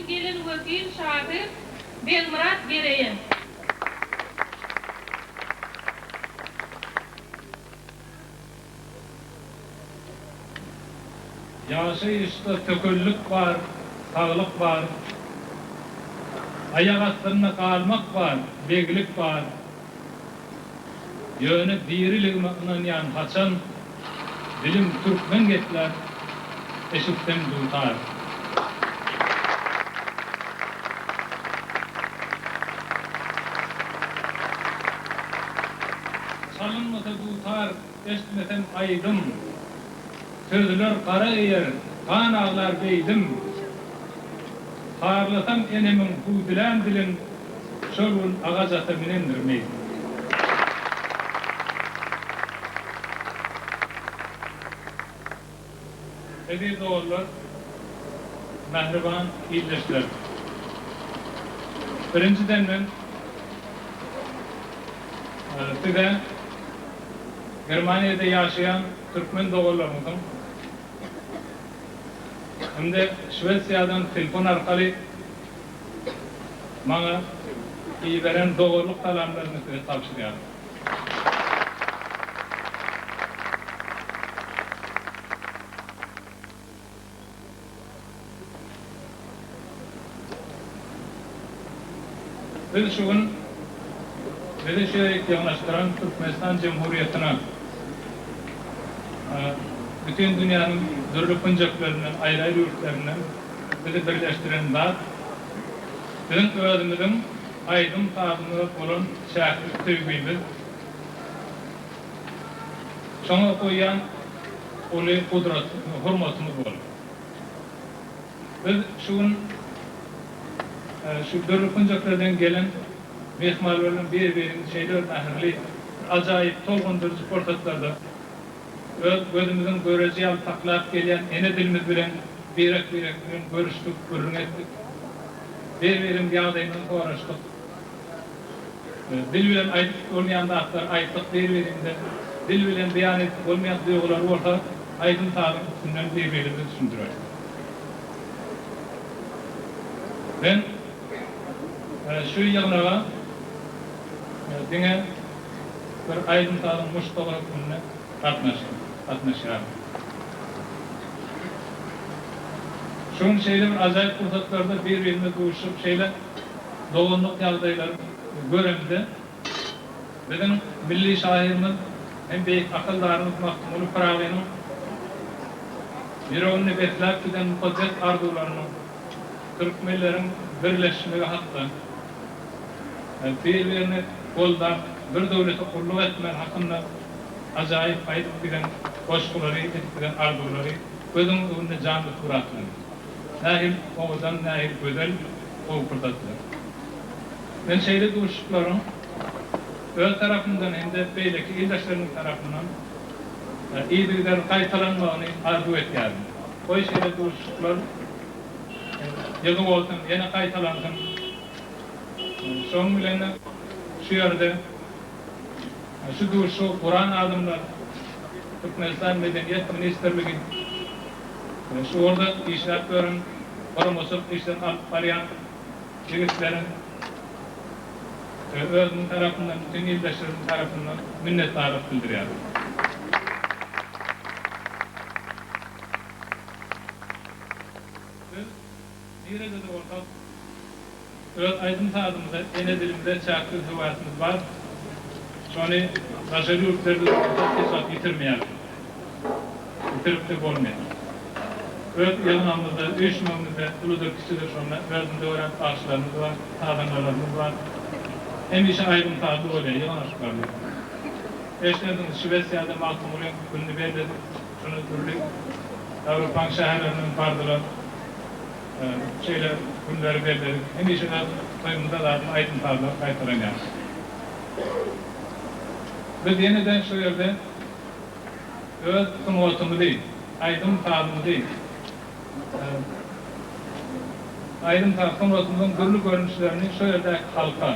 gelen wekil şahyr Begmyrat Gereýe. Ýaşaýyşda tökellik bar, saglyk bar. Aýak astynda galmak bar, beglik bar. Ýöne diriligime ynanýan haçan dilim türkmen geplär, eşitsem dutar. Çalynmasa dutar, eşitmesem aýdym. Sözler gara eýer, gan aglar beýdim. Harlasam enemiň hüwdülän dilin, Şol gün agaç ata minendir meýdim. Eziz doganlar, mähriban ildeşler! Birinjiden men size Germaniýada ýaşaýan türkmen doganlarymyzyň hem-de Şwesiýadan telefon arkaly maňa iberen doganlyk salamlaryny size tabşyrýaryn. Biz şu gün bizi şu ýerik ýygnaşdyran Türkmenistan Jemhuriýetine bütin dünýäniň dürli künjeklerinden, aýry-aýry ýurtlaryndan bizi birleşdiren zat biziň özümiziň aýdym-sazymyza bolan çäksiz söýgimiz, şoňa goýýan uly gudrat, hormatymyz boldy. Biz şu gün şu dürli künjeklerden gelen myhmanlar bilen bir-birimizi şeýle bir mähirli, bir ajaýyp, tolgundyryjy pursatlarda öz gözümiziň göreji ýaly saklap gelýän ene dilimiz bilen birek-birek bilen görüşdik, gürrüň etdik. Bir-birimiz ýagdaýymyzy soraşdyk. Dil bilen aýdyp bolmaýan zatlary aýtdyk bir-birimize, dil bilen beýan edip bolmaýan duýgulary bolsa aýdym-sazyň üstünden bir-birimize düşündirerdik. Men şu ýygnaga diňe bir aýdym-sazyň muşdagy hökmünde gatnaşdym, gatnaşýaryn. Şu gün şeýle bir ajaýyp pursatlarda bir-birimize duşup, şeýle doganlyk ýagdaýlary göremde, biziň milli şahyrymyz hem beýik akyldarymyz Magtymguly Pyragynyň ýüreginde besläp giden mukaddes arzuwlarynyň türkmenleriň birleşmegi hakda, bir-birini goldap, bir döwlete gulluk etmegi hakynda ajaýyp aýdyp giden goşgulary, edip giden arzuwlary gözüň öňünde janly suratlandy. Nähili owadan, nähili gözel, gowy pursatlar. Men şeýle duşuşyklaryň öz tarapymdan hem-de beýleki ildeşlerimiň tarapyndan yzygider gaýtalanmagyny arzuw etýärin. Goý şeýle duşuşyklar ýygy bolsun, ýene gaýtalansyn. Şonuň bilen-de şu ýerde şu duşuşygy guran adamlar, Türkmenistan Medeniýet ministrligi, Şu ugurda işläp ýören, guramaçylyk işlerini alyp barýan ýigitleriň we özümiň tarapymdan, bütin ildeşlerimiň tarapyndan minnetdarlyk bildirýärin. Biz nirede-de bolsak, Öz aýdym-sazymyza, ene dilimize çäksiz höwesimiz bar. Şony daşary ýurtlarda bolsak hiç wagt ýitirmeýäris. Ýitirip-de bolmaýar. Öz ýygnagymyzda, üýşmegimizde, uludyr-kiçidir şonda özümize görä bagşylarymyz bar, sazandalarymyz bar. Hemişe aýdym-sazly bolýar ýygnaşyklarymyz. Eşidensiňiz, Şwesiýada Magtymgulyň gününi belledik. Şonda dürli Ýewropaň şäherlerinden bardylar. Şeýle günleri belledik. Hemişe-de toýumyzda zaten aýdym-sazlar gaýtalanýar. Biz ýene-de şu ýerde öz sungatymyzy, aýdym-sazymyzy, aýdym-saz sungatymyzyň dürli görnüşlerini şu ýerdäki halka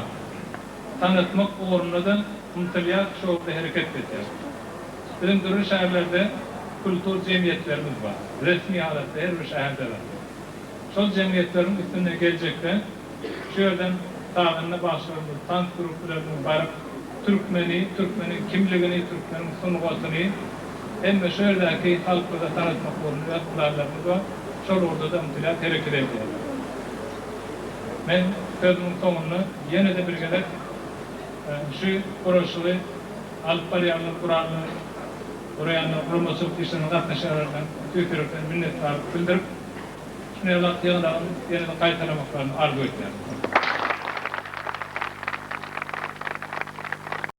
tanatmak ugrunda-da ymtylýas, şu ugurda hereket edýäris. Biziň dürli şäherlerde kultur jemgyýetlerimiz bar. Resmi halatda her bir şäherde bar. Şol jemgyýetleriň üstünde geljekde şu ýerden sazanda bagşylarymyz, tans gruplarymyz baryp, türkmeni, türkmeniň kimligini, türkmeniň sungatyny hem-de şu ýerdäki halklara tanatmak ugrunda öz planlarymyz bar. Şol ugurda-da ymtylýas, hereket edýäris. Men sözümiň soňunda ýene-de bir gezek şu guraşygy alyp barýanlar, guranlar, guraýanlar, guramaçylyk işlerine gatnaşýanlardan tüýs ýürekden minnetdarlyk bildirip, Şuny ýaly ýygnagyň ýene-de gaýtalamaklaryny arzuw edýärin.